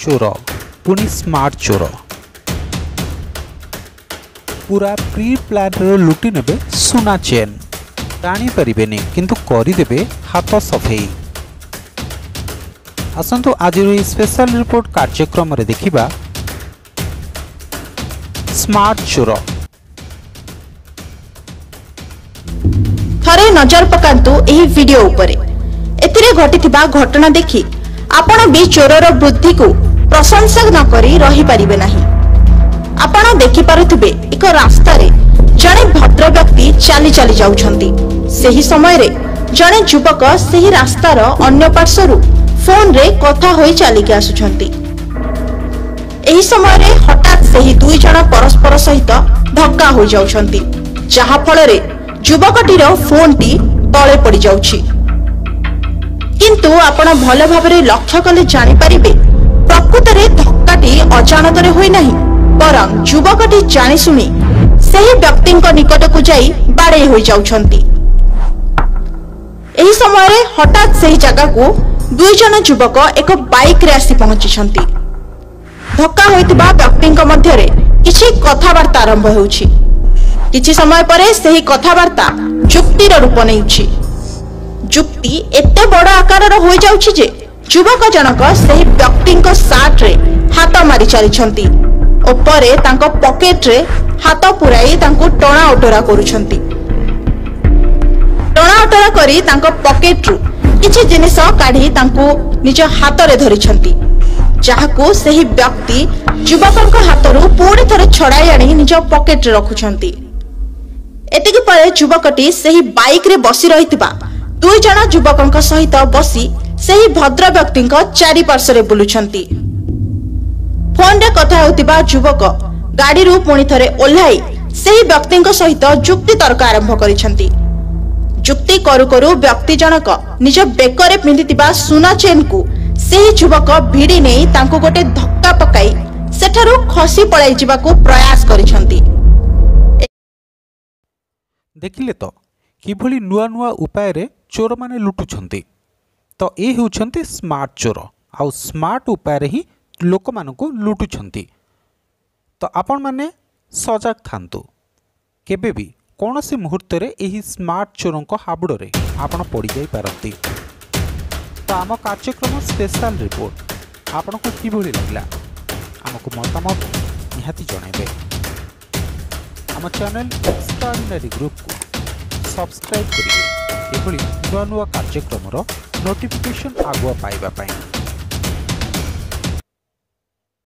ଚୋର ପୁଣି ସ୍ମାର୍ଟ ଚୋର ପୁରା ପ୍ରି ପ୍ଲାନ୍ରେ ଲୁଟି ନେବେ ସୁନା ଚେନ୍। ଜାଣିପାରିବେନି କିନ୍ତୁ କରିଦେବେ ହାତ ସଫେଇ। ଆସନ୍ତୁ ଆଜିର ଏହି ସ୍ପେଶାଲ ରିପୋର୍ଟ କାର୍ଯ୍ୟକ୍ରମରେ ଦେଖିବା ସ୍ମାର୍ଟ ଚୋର। ଥରେ ନଜର ପକାନ୍ତୁ ଏହି ଭିଡିଓ ଉପରେ। ଏଥିରେ ଘଟିଥିବା ଘଟଣା ଦେଖି ଆପଣ ବି ଚୋରର ବୃଦ୍ଧିକୁ ପ୍ରଶଂସା ନ କରି ରହିପାରିବେ ନାହିଁ। ଆପଣ ଦେଖିପାରୁଥିବେ ଏକ ରାସ୍ତାରେ ଜଣେ ଭଦ୍ର ବ୍ୟକ୍ତି ଚାଲି ଚାଲି ଯାଉଛନ୍ତି। ସେହି ସମୟରେ ଜଣେ ଯୁବକ ସେହି ରାସ୍ତାର ଅନ୍ୟ ପାର୍ଶ୍ୱରୁ ଫୋନରେ କଥା ହୋଇ ଚାଲିକି ଆସୁଛନ୍ତି। ଏହି ସମୟରେ ହଠାତ୍ ସେହି ଦୁଇ ଜଣ ପରସ୍ପର ସହିତ ଧକ୍କା ହୋଇଯାଉଛନ୍ତି, ଯାହା ଫଳରେ ଯୁବକଟିର ଫୋନଟି ତଳେ ପଡ଼ିଯାଉଛି। କିନ୍ତୁ ଆପଣ ଭଲ ଭାବରେ ଲକ୍ଷ୍ୟ କଲେ ଜାଣିପାରିବେ ପ୍ରକୃତରେ ଧକ୍କାଟି ଅଜାଣତରେ ହୋଇନାହିଁ, ବରଂ ଯୁବକଟି ଜାଣିଶୁଣି ସେହି ବ୍ୟକ୍ତିଙ୍କ ନିକଟକୁ ଯାଇ ବାଡ଼େଇ ହୋଇଯାଉଛନ୍ତି। ଏହି ସମୟରେ ହଠାତ୍ ସେହି ଜାଗାକୁ ଦୁଇ ଜଣ ଯୁବକ ଏକ ବାଇକରେ ଆସି ପହଞ୍ଚିଛନ୍ତି। ଧକ୍କା ହୋଇଥିବା ବ୍ୟକ୍ତିଙ୍କ ମଧ୍ୟରେ କିଛି କଥାବାର୍ତ୍ତା ଆରମ୍ଭ ହେଉଛି। କିଛି ସମୟ ପରେ ସେହି କଥାବାର୍ତ୍ତା ଯୁକ୍ତିର ରୂପ ନେଉଛି। ଯୁକ୍ତି ଏତେ ବଡ଼ ଆକାରର ହୋଇଯାଉଛି ଯେ ଯୁବକ ଜଣକ ସେହି ବ୍ୟକ୍ତିଙ୍କ ସାର୍ଟରେ ହାତ ମାରି ଚାଲିଛନ୍ତି ଓ ପରେ ତାଙ୍କ ପକେଟରେ ହାତ ପୁରାଇ ତାଙ୍କୁ ଟଣା ଓଟରା କରୁଛନ୍ତି। ଟଣା ଓଟରା କରି ତାଙ୍କ ପକେଟରୁ କିଛି ଜିନିଷ କାଢି ତାଙ୍କୁ ନିଜ ହାତରେ ଧରିଛନ୍ତି, ଯାହାକୁ ସେହି ବ୍ୟକ୍ତି ଯୁବକଙ୍କ ହାତରୁ ପୁଣି ଥରେ ଛଡ଼ାଇ ଆଣି ନିଜ ପକେଟରେ ରଖୁଛନ୍ତି। ଏତିକି ପରେ ଯୁବକଟି ସେହି ବାଇକରେ ବସି ରହିଥିବା ଦୁଇ ଜଣ ଯୁବକଙ୍କ ସହିତ ବସି ସେହି ଭଦ୍ର ବ୍ୟକ୍ତିଙ୍କ ଚାରିପାର୍ଶ୍ୱରେ ବୁଲୁଛନ୍ତି। ଫୋନରେ କଥା ହେଉଥିବା ଯୁବକ ଗାଡ଼ିରୁ ପୁଣି ଥରେ ଓହ୍ଲାଇ ସେହି ବ୍ୟକ୍ତିଙ୍କ ସହିତ ଯୁକ୍ତି ତର୍କ ଆରମ୍ଭ କରିଛନ୍ତି। ଯୁକ୍ତି କରୁ କରୁ ବ୍ୟକ୍ତି ଜଣକ ନିଜ ବେକରେ ପିନ୍ଧିଥିବା ସୁନା ଚେନ୍କୁ ସେହି ଯୁବକ ଭିଡ଼ି ନେଇ ତାଙ୍କୁ ଗୋଟେ ଧକ୍କା ପକାଇ ସେଠାରୁ ଖସି ପଳାଇ ଯିବାକୁ ପ୍ରୟାସ କରିଛନ୍ତି। ଦେଖିଲେ ତ କିଭଳି ନୂଆ ନୂଆ ଉପାୟରେ ଚୋରମାନେ ଲୁଟୁଛନ୍ତି। ତ ଏ ହେଉଛନ୍ତି ସ୍ମାର୍ଟ ଚୋର, ଆଉ ସ୍ମାର୍ଟ ଉପାୟରେ ହିଁ ଲୋକମାନଙ୍କୁ ଲୁଟୁଛନ୍ତି। ତ ଆପଣମାନେ ସଜାଗ ଥାନ୍ତୁ, କେବେ ବି କୌଣସି ମୁହୂର୍ତ୍ତରେ ଏହି ସ୍ମାର୍ଟ ଚୋରଙ୍କ ହାବୁଡ଼ରେ ଆପଣ ପଡ଼ିଯାଇପାରନ୍ତି। ତ ଆମ କାର୍ଯ୍ୟକ୍ରମ ସ୍ପେଶାଲ ରିପୋର୍ଟ ଆପଣଙ୍କୁ କିଭଳି ଲାଗିଲା ଆମକୁ ମତାମତ ନିହାତି ଜଣାଇବେ। ଆମ ଚ୍ୟାନେଲ ଏକ୍ସଟ୍ରାଅର୍ଡିନାରୀ ଗ୍ରୁପକୁ ସବସ୍କ୍ରାଇବ୍ କରିବେ ଏଭଳି ନୂଆ ନୂଆ କାର୍ଯ୍ୟକ୍ରମର ନୋଟିଫିକେସନ୍ ଆଗୁଆ ପାଇବା ପାଇଁ।